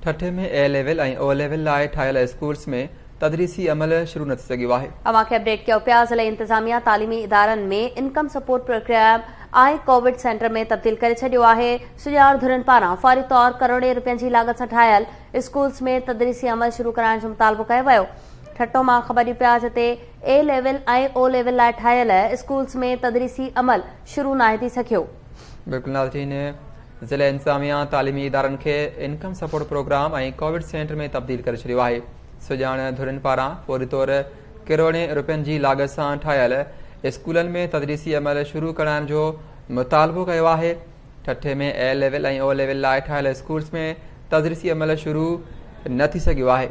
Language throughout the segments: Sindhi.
Thatta ۾ A level ۽ O level لاء ٺاهيل اسڪولز ۾ تدريسي عمل شروع نه ٿي سگهيو آهي. اوهان کي اپڊيٽ ڪيو پيا ضلعي انتظاميا تعليمي ادارن ۾ income support programme ۽ covid centre ۾ تبديل ڪري ڇڏيو آهي سڄاڻ ڌرين پاران فوري طور ڪروڙين روپين جي لاڳت سان ٺاهيل اسڪولز ۾ تدريسي عمل شروع ڪرائڻ جو مطالبو ڪيو ويو ٺٽو مان خبر ڏيون پيا جتي اي ليول ۽ او ليول لاء ٺاهيل اسڪولز ۾ تدريسي عمل شروع ناهي ٿي سگهيو. بلڪل ناظرين ضلعي انتظاميا تعليمي ادارن کي income support programme ۽ Covid centre ۾ تبديل ڪري ڇڏيو آهي. سڄاڻ ڌرين پاران فوري طور ڪروڙين روپين جي لاڳت سان ٺاهيل اسڪولن ۾ تدريسي عمل شروع ڪرائڻ جو مطالبو ڪيو آهي. ٺٽي ۾ اي ليول ۽ او ليول لاء ٺاهيل اسڪولز ۾ تدريسي عمل شروع نه ٿي سگهيو آهي.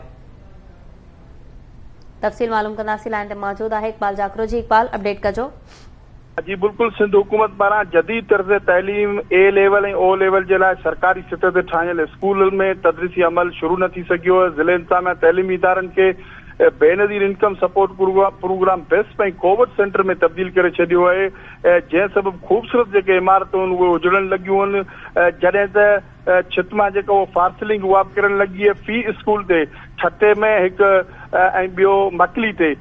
تفصيل معلوم ڪنداسين لائين تي موجود آهي اقبال جاکرو جي اقبال اپڊيٽ ڪجو. جي بلڪل سنڌ حڪومت پاران جديد طرز تعليم اي ليول ۽ او ليول جي لاء سرڪاري سطح تي ٺاهيل اسڪولن ۾ تدريسي عمل شروع نه ٿي سگهيو آهي ضلعي انتظاميا تعليمي ادارن کي Benazir income support programme BISP ۽ Covid centre ۾ تبديل ڪري ڇڏيو آهي جنهن سبب خوبصورت جيڪي عمارتون آهن اهي اجڙڻ لڳيون آهن جڏهن ته ڇت مان جيڪا اهو فارسلنگ اها به ڪرڻ لڳي آهي في اسڪول تي ٺٽي ۾ هڪ ۽ ٻيو مڪلي تي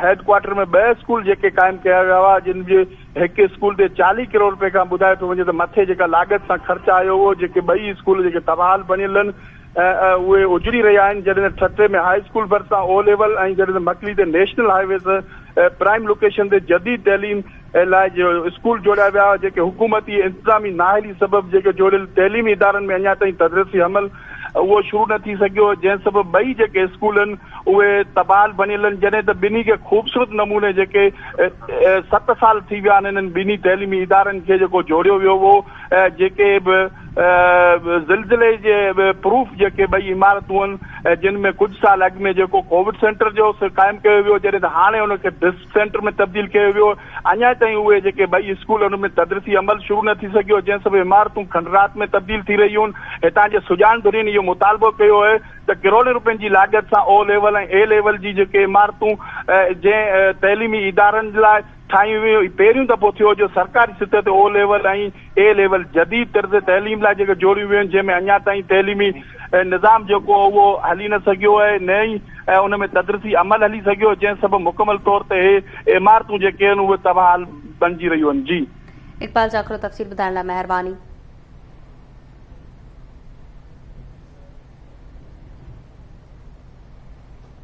هيڊ ڪوارٽر ۾ ٻه اسڪول جيڪي قائم ڪيا ويا هئا جن جي هڪ اسڪول تي 40 ڪروڙ رپئي کان ٻڌايو ٿو وڃي ته مٿي جيڪا لاڳت سان خرچ آيو هو جيڪي ٻئي اسڪول جيڪي تباهه حال بڻيل آهن اهي اجڙي رهيا آهن جڏهن ته ٺٽي ۾ هاء اسڪول ڀرسان او ليول ۽ جڏهن ته مڪلي تي نيشنل هاء وي سان پرائم لوڪيشن تي جديد تعليم لاء اسڪول جوڙيا ويا هئا جيڪي حڪومتي انتظامي نااهلي سبب جيڪي جوڙيل تعليمي ادارن ۾ اڃا تائين تدريسي عمل اهو شروع نه ٿي سگهيو جنهن سبب ٻئي جيڪي اسڪول آهن اهي تباهه بڻيل آهن جڏهن ته ٻنهي کي خوبصورت نموني جيڪي ست سال ٿي ويا آهن انهن ٻنهي تعليمي ادارن کي جيڪو جوڙيو ويو هو جيڪي به زلزلي جي پروف جيڪي ٻئي عمارتون آهن جن ۾ ڪجهه سال اڳ ۾ جيڪو ڪووڊ سينٽر جو قائم ڪيو ويو جڏهن ته هاڻي ان کي ڊسٽ سينٽر ۾ تبديل ڪيو ويو اڃا تائين اهي جيڪي ٻئي اسڪول ان ۾ تدريسي عمل شروع نه ٿي سگهيو جنهن سبب عمارتون کنڊرات ۾ تبديل ٿي رهيون آهن هتان جي سڄاڻ ڌرين اهو مطالبو ڪيو آهي ته ڪروڙين روپين جي لاڳت سان او ليول ۽ اي ليول جي جيڪي عمارتون جنهن تعليمي ادارن لاء ٺاهيون ويون هي پهريون دفعو ٿيو جو سرڪاري سطح تي او ليول ۽ اي ليول جديد طرز تعليم لاء جيڪي جوڙيون ويون جنهن ۾ اڃا تائين تعليمي نظام جيڪو اهو هلي نه سگهيو آهي نه ئي ان ۾ تدريسي عمل هلي سگهيو جنهن سبب مڪمل طور تي هي عمارتون جيڪي آهن اهي تباهه حال بڻجي رهيون آهن جي. اقبال جاکرو تفصيل ٻڌائڻ لاء مهرباني.